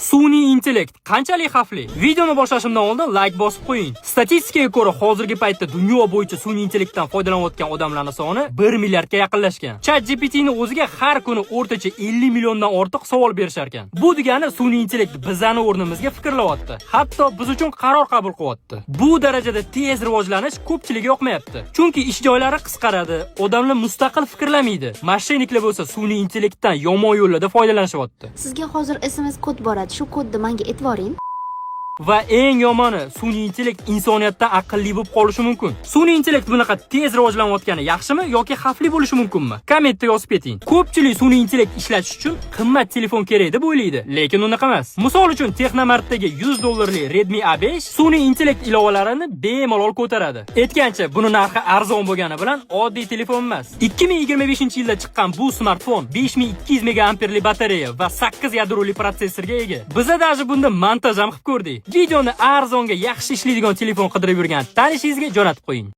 Sun'iy intellekt qanchalik xavfli? Videoni boshlashimdan oldin like bosib qo'ying. Statistikaga ko'ra, hozirgi paytda dunyo bo'yicha sun'iy intellektdan foydalanayotgan odamlarning soni 1 milliardga yaqinlashgan. ChatGPT ni o'ziga har kuni o'rtacha 50 milliondan ortiq savol berishar ekan. Bu degani sun'iy intellekt bizani o'rnimizga fikrlayapti. Hatto biz uchun qaror qabul qilyapti. Bu darajada tez rivojlanish ko'pchilikka yoqmayapti. Chunki ish joylari qisqaradi, odamlar mustaqil fikrlamaydi. Мошенник lar bo'lsa sun'iy intellektdan yomon yo'llarda foydalanishyapti. Sizga hozir SMS kod boradi. Shu kodni menga aytvoring. Va eng yomoni, sun'iy intellekt insoniyatdan aqlli bo'lib qolishi mumkin. Sun'iy intellekt bunaqa tez rivojlanayotgani yaxshimi yoki xavfli bo'lishi mumkinmi? Kommentda yozib keting. Ko'pchilik sun'iy intellekt ishlatish uchun qimmat telefon kerak deb o'ylaydi, lekin unaqa emas. Misol uchun, Texnomartdagi 100 dollarlik Redmi A5 sun'iy intellekt ilovalarini bemalol ko'taradi. Aytgancha, buni narxi arzon bo'lgani bilan oddiy telefon emas. 2025-yilda chiqqan bu smartfon 5200 megaamperli batareya va 8 yadroli protsessorga ega. Biza даже bunda montaj ham qilib ko'rdik. Videoni arzonga yaxshi ishlaydigan telefon qidirib yurgan tanishingizga jo'natib qo'ying.